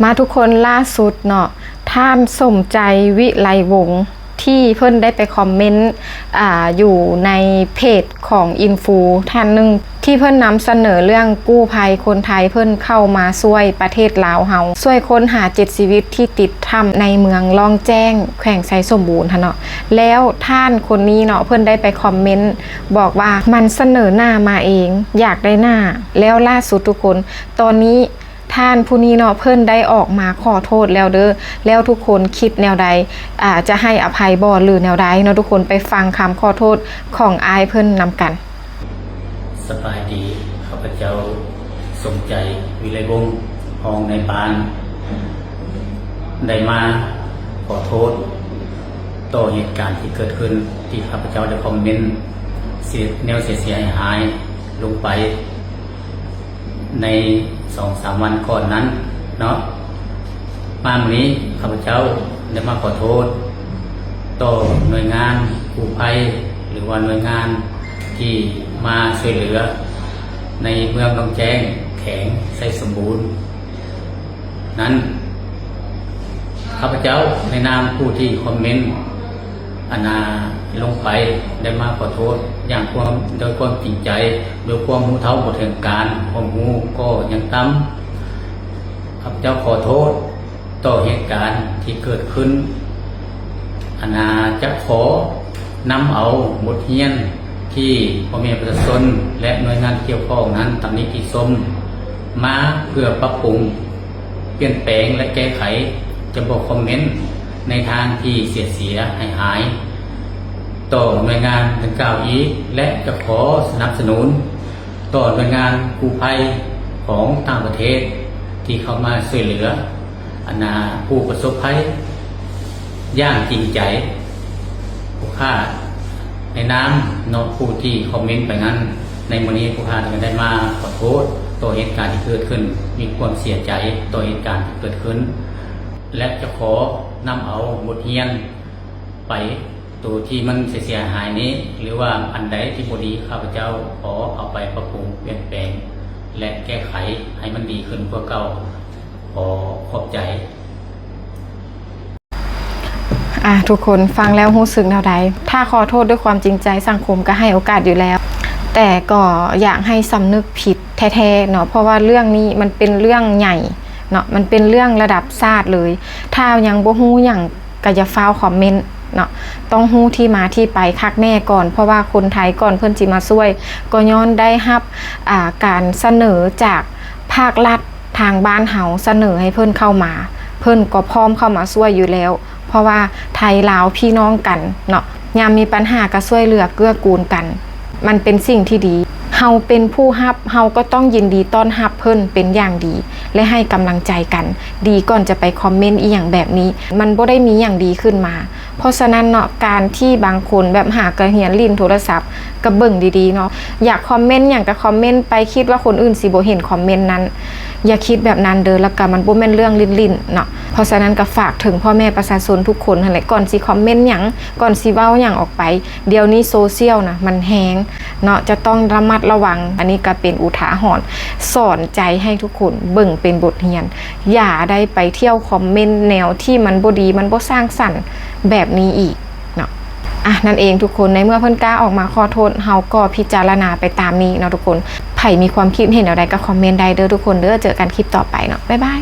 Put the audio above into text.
ມາທຸກຄົນ ລ່າສຸດເນາະ ທ່ານສົມໃຈ ວິໄລວົງ ທີ່ເພິ່ນໄດ້ໄປຄອມເມັນ ອ່າ ຢູ່ໃນເພຈຂອງອິນຟູທ່ານໜຶ່ງ ທີ່ເພິ່ນນຳສະເໜີເລື່ອງກູ້ໄພຄົນໄທເພິ່ນເຂົ້າມາຊ່ວຍປະເທດລາວເຮົາ ຊ່ວຍຄົ້ນຫາເຈັດຊີວິດທີ່ຕິດຖ້ຳໃນເມືອງລ່ອງແຈ້ງ ແຂວງໄຊສົມບູນຫັ້ນເນາະ. ແລ້ວທ່ານຄົນນີ້ເນາະ ເພິ່ນໄດ້ໄປຄອມເມັນບອກວ່າ ມັນສະເໜີໜ້າມາເອງ ຢາກໄດ້ໜ້າ. ແລ້ວລ່າສຸດທຸກຄົນ ຕອນນີ້ ທ່ານຜູ້ນີ້ເນາະ ເພິ່ນໄດ້ອອກມາຂໍໂທດແລ້ວເດີ້. ແລ້ວທຸກຄົນຄິດແນວໃດ? ອາ ຈະໃຫ້ອະໄພບໍ່ ຫຼື ແນວໃດເນາະ? ທຸກຄົນໄປຟັງຄຳຂໍໂທດຂອງອ້າຍເພິ່ນນຳກັນ. ສະບາຍດີ, ຂ້າພະເຈົ້າ ສົມໃຈ ວິໄລວົງ ຮອງນາຍບ້ານ ໄດ້ມາຂໍໂທດຕໍ່ເຫດການທີ່ເກີດຂຶ້ນ ທີ່ຂ້າພະເຈົ້າໄດ້ຄອມເມັນ ເສຍ ແນວເສຍຫາຍໆລົງໄປ ໃນສອງສາມວັນກ່ອນນັ້ນເນາະ. ມາມື້ນີ້ ຂ້າພະເຈົ້າໄດ້ມາຂໍໂທດຕໍ່ໜ່ວຍງານກູ້ໄພ ຫຼືວ່າໜ່ວຍງານທີ່ມາຊ່ວຍເຫຼືອໃນເມືອງໜອງແຈ້ງ ແຂວງໄຊສົມບູນນັ້ນ. ຂ້າພະເຈົ້າໃນນາມຜູ້ທີ່ຄອມເມັນ ອັນນາ ລົງໄປ ໄດ້ມາຂໍໂທດຢ່າງຄວາມ ດ້ວຍຄວາມຈິງໃຈ, ດ້ວຍຄວາມຮູ້ເທົ່າບໍ່ເຖິງການ, ຄວາມຮູ້ກໍຍັງຕ່ຳ. ຂ້າພະເຈົ້າຂໍໂທດຕໍ່ເຫດການທີ່ເກີດຂຶ້ນ. ອັນນາ ຈະຂໍນຳເອົາບົດຮຽນທີ່ພໍ່ແມ່ປະຊາຊົນ ແລະ ໜ່ວຍງານທີ່ກ່ຽວຂ້ອງນັ້ນຕຳໜິຕິຊົມມາ ເພື່ອປັບປຸງ ປ່ຽນແປງ ແລະ ແກ້ໄຂ, ຈະບໍ່ຄອມເມັນໃນທາງທີ່ເສຍຫາຍໆຕໍ່ໜ່ວຍງານດັ່ງກ່າວອີກ ແລະ ຈະຂໍສະໜັບສະໜູນຕໍ່ໜ່ວຍງານກູ້ໄພຂອງຕ່າງປະເທດທີ່ເຂົ້າມາຊ່ວຍເຫຼືອ ອັນນາ ຜູ້ປະສົບໄພຢ່າງຈິງໃຈ. ຜູ້ຂ້າ ໃນນາມເນາະ ຜູ້ທີ່ຄອມເມັນໄປນັ້ນ, ໃນມື້ນີ້ຜູ້ຂ້າຈຶ່ງໄດ້ມາຂໍໂທດຕໍ່ເຫດການທີ່ເກີດຂຶ້ນ, ມີຄວາມເສຍໃຈຕໍ່ເຫດການທີ່ເກີດຂຶ້ນ ແລະ ຈະຂໍນຳເອົາບົດຮຽນໄປ ໂຕທີ່ມັນເສຍຫາຍນີ້ ຫຼືວ່າອັນໃດທີ່ບໍ່ດີ ຂ້າພະເຈົ້າຂໍເອົາໄປປັບປຸງ ປ່ຽນແປງ ແລະ ແກ້ໄຂໃຫ້ມັນດີຂຶ້ນກວ່າເກົ່າ. ຂໍຂອບໃຈ. ອ່າ ທຸກຄົນຟັງແລ້ວຮູ້ສຶກແນວໃດ? ຖ້າຂໍໂທດດ້ວຍຄວາມຈິງໃຈ ສັງຄົມກໍໃຫ້ໂອກາດຢູ່ແລ້ວ, ແຕ່ກໍຢາກໃຫ້ສຳນຶກຜິດແທ້ໆເນາະ, ເພາະວ່າເລື່ອງນີ້ມັນເປັນເລື່ອງໃຫຍ່ເນາະ, ມັນເປັນເລື່ອງລະດັບຊາດເລີຍ. ຖ້າຍັງບໍ່ຮູ້ຫຍັງກໍຢ່າຟ້າວຄອມເມັນເນາະ, ຕ້ອງຮູ້ທີ່ມາທີ່ໄປຄັກແນ່ກ່ອນ, ເພາະວ່າຄົນໄທກ່ອນເພິ່ນຊິມາຊ່ວຍ ກໍຍ້ອນໄດ້ຮັບ ອ່າ ການສະເໜີຈາກພາກລັດ ທາງບ້ານເຮົາສະເໜີໃຫ້ເພິ່ນເຂົ້າມາ, ເພິ່ນກໍພ້ອມເຂົ້າມາຊ່ວຍຢູ່ແລ້ວ, ເພາະວ່າໄທລາວພີ່ນ້ອງກັນເນາະ, ຍາມມີປັນຫາກໍຊ່ວຍເຫຼືອເກື້ອກູນກັນ, ມັນເປັນສິ່ງທີ່ດີ. ເຮົາເປັນຜູ້ຮັບ, ເຮົາກໍຕ້ອງຍິນດີຕ້ອນຮັບເພິ່ນເປັນຢ່າງດີ ແລະ ໃຫ້ກຳລັງໃຈກັນ, ດີກ່ອນຈະໄປຄອມເມັນອີ່ຫຍັງແບບນີ້, ມັນບໍ່ໄດ້ມີຫຍັງດີຂຶ້ນມາ. ເພາະສະນັ້ນເນາະ ການທີ່ບາງຄົນແບບຫາກະຮຽນຫຼິ້ນໂທລະສັບ ກໍເບິ່ງດີໆເນາະ, ຢາກຄອມເມັນຫຍັງກໍຄອມເມັນໄປ, ຄິດວ່າຄົນອື່ນຊິບໍ່ເຫັນຄອມເມັນນັ້ນ, ຢ່າຄິດແບບນັ້ນເດີ້, ແລ້ວກໍມັນບໍ່ແມ່ນເລື່ອງຫຼິ້ນໆເນາະ. ເພາະສະນັ້ນກໍຝາກເຖິງພໍ່ແມ່ປະຊາຊົນທຸກຄົນຫັ້ນແຫຼະ, ກ່ອນຊິຄອມເມັນຫຍັງ, ກ່ອນຊິເວົ້າຫຍັງອອກໄປ, ດຽວນີ້ໂຊຊຽວນະມັນແຮງເນາະ, ຈະຕ້ອງລະມັດລະວັງ. ອັນນີ້ກໍເປັນອຸທາຫອນສອນໃຈໃຫ້ທຸກຄົນເບິ່ງເປັນບົດຮຽນ, ຢ່າໄດ້ໄປທ່ຽວຄອມເມັນແນວທີ່ມັນບໍ່ດີ, ມັນບໍ່ສ້າງສັນແບບນີ້ອີກເນາະ. ອ່ະ ນັ້ນເອງທຸກຄົນ, ໃນເມື່ອເພິ່ນກ້າອອກມາຂໍໂທດ, ເຮົາກໍພິຈາລະນາໄປຕາມນີ້ເນາະທຸກຄົນ. ໃຜມີຄວາມຄິດເຫັນແນວໃດກໍຄອມເມັນໄດ້ເດີ້ທຸກຄົນເດີ້. ເຈີກັນຄລິບຕໍ່ໄປເນາະ. ບາຍບາຍ.